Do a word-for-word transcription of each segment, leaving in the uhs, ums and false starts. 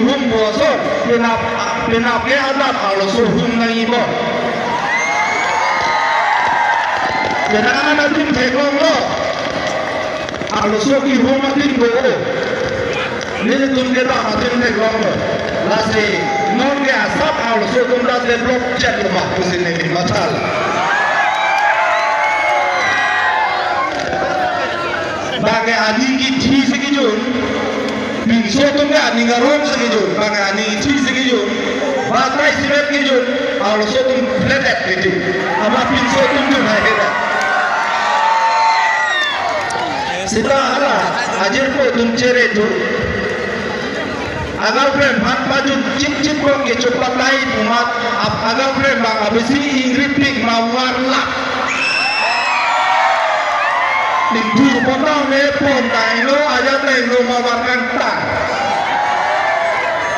hum boson, penap, penap ke adat arloso hum nangji bo. Penang adim theklonglo. Arloso kehum adim do. Nelitum kedam adim theklonglo. Lasi non ke asap arloso atum ta develop chet lo ma pusi neli mathalo. Bang ke aning kithi si kejun, pinso atum ke aning arom si kejun, bang ke aning kithi si kejun, batai simet kejun, arloso atum flat at kejun, ama pinso atum jun hai kejun. Sita hala, ajirpo atum chere tu. Agirlfriend aphan pajut chipchip bok kecho patai pumat, ap-, agirlfriend bang abisi ingrit pik ma varlak. Ning thur potang ne pon tailo, ajat tailo ma var kangtang.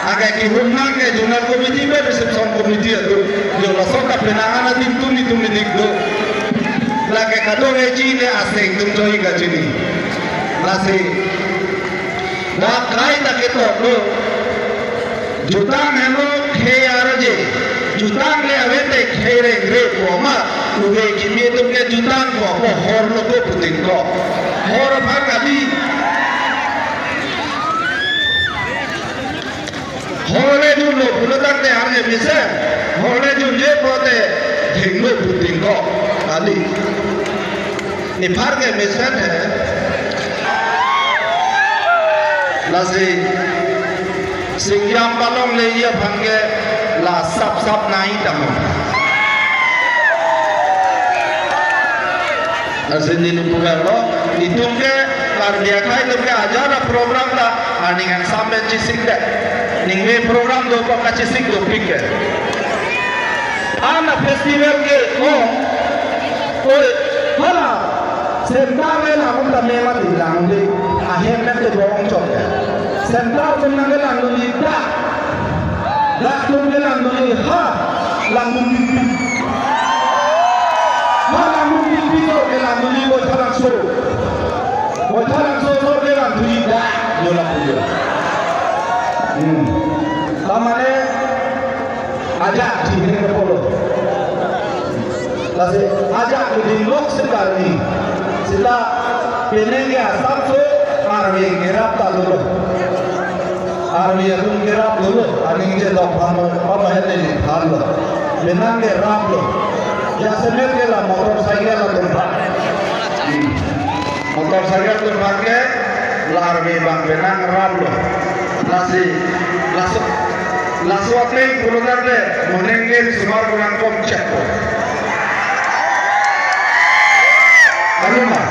Ake kehum nang ke zonal committee be reception committee atum. Jo laso ta penang adim tumi tumi dik do. Lake kadokave chini aseng atum choi kachini. Lasi. Dak kaita ketok do. Jutang helo khei arje. Jutang le ave te khei rengre pu ma. Uve kimi atum ke jutang ko ko hor lo ko putin ko. Hor aphan kali. Hor le junlo pulo tangte arje mesen. Hor le junje pulote dhenglo putin ko. Kali. Nephar ke mesen he. Lasi Singjam palong le iya aphan ke la sap sap nai tamo. Lasi neli pugar lo, itum ke Karbi akhai atum ke ajat aprogram ta aning angsam pen chesik det. Ningve program do pa kachesik dopik ke. Ana festival ke ong, oi, hala, center le langdun ta mema di langdun, ahem pen te bong chok ya. Center atum nangkelangdun di dak, dak atum kelangdun di ha, langdun di pi. Ha langdun di pi to kelangdun di Baithalangso. Baithalangso so kelangdun di dak, yola puyo. Hmm. Tamane, ajak chihre ke polo. Lasi ajak keding lok sekali. Sita penang ke asap so arve kerap ta dolo. Arve atum kerap dolo. Aning je dok pam pam hele ni pam lo. Penang kerap lo. Ya semet ke la motorcycle atum pha. Hmm. Motorcycle atum pha ke la arve bang penang rap lo. Lasi, laso, laso ateng pulo tangte, moneng ke risomar ko nangkom chet ko. Anu ma?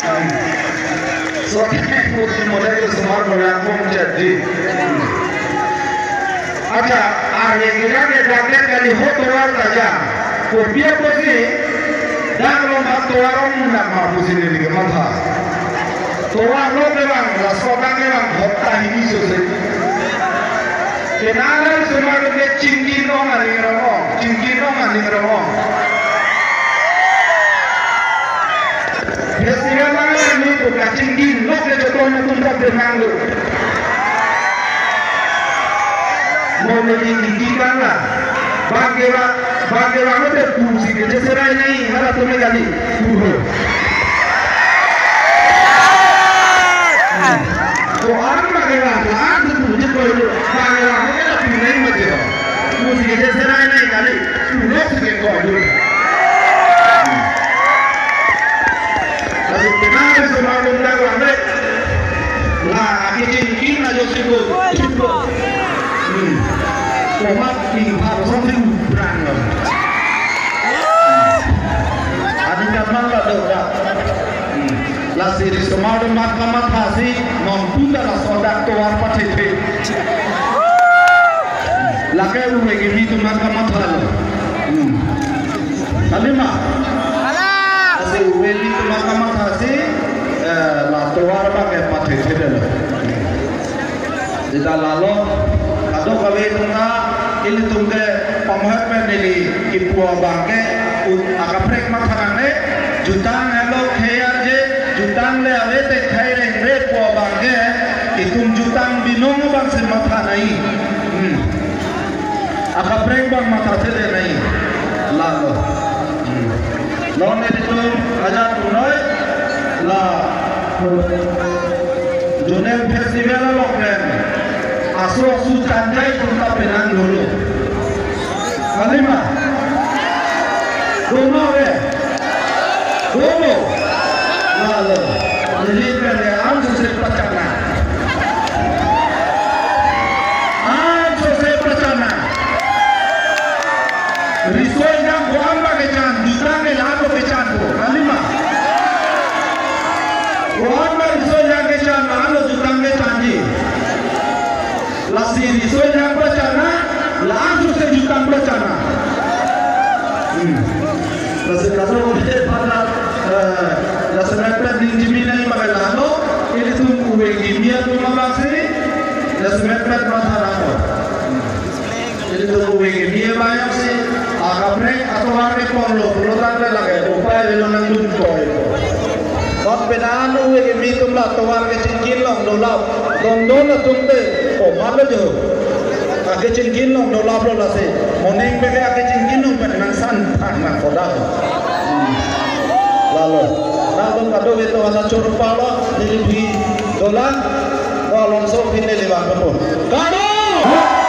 Hmm. So ateng pulo moneng ke risomar ko nangkom chet di. Hmm. Acha, arve kira ke jaket kali ho tovar ta jang. Kopi apotsi, dak along ha tovar ong munak ma pusi neli kematha. Tovar lo ke bang, laso adang ke bang, hopta hini sose. Kenangan semar ke chingki nong aning rong ong, chingki nong aning rong ong. Festival nang ni ko kachingki nok le joton na tum tak denang lo. Mo ni ni di kan la. Bang ke bang, bang ke bang te pusi ke je serai nai, hala tum kali. Puho. Ko an bang ke bang, an tu je ko lo. Bang ke bang ke la pu nai ma je. Pusi ke je serai nai kali. Pulo si ke ko lo. Lalu kenal semua undang rame. Lah, aki cingking aja sih, Bu. Hmm. Komat di Pak Sosing berang. Adi kapan lah, Dok, Dok? Hmm. Lasi risomar atum kamatha si, non pun dah laso adak tovar pathethe. Lake uve kimi atum kamatha lo. Hmm. Kali ma? Lasi uve kimi atum kamatha si, eh, la tovar abang ke pathethe detlo. Sita lalo, kadokave atum ta, ilitum ke pamohet pen neli kipu abang ke, ut akaprek matha nangne, jutang helo khei arje, jutang le ave te khei rengre pu abang ke, itum jutang binong abang si matha Akaprek abang matha thedenei. Lalo. Hmm. Non nelitum ajat punoi la Zonal Festival along pen aso asu chanjai atum ta penang dolo. Kalima. Dono re. Dono. Lalo. Neli pen re, ansose pachanang. Ansose pachanang. Riso ejang ko-an ba kechan, jutang ke la-an lo kechan ko. Kalima. Ko-an ba riso ejang kechan, la-an lo jutang kechanji. Lasi riso ejang pachanang, la-ansose jutang pachanang. Hmm. Lasi kaso kode pada, eh, lasi mepet ning jimi nai makai lalo, ilitum ove kimi atum abangsi, lasi mepet matha nangpo. Ilitum ove kimi abayangsi, akaprek atovar keponlo, pulo tangte lake upai avelo, nangdun toipo. Kon penan ove kimi atum la tovar kechingki along dolap, dongdon atum te, o malo jo. Akechingki along dolaplo lasi. Moning beke akechingki along pen nangsan thang nangkodak. Hmm. Lalo. Nangtum kadokave to ana chorpalo, neli phi dolang, o alongso phi neli vangpo. Kado!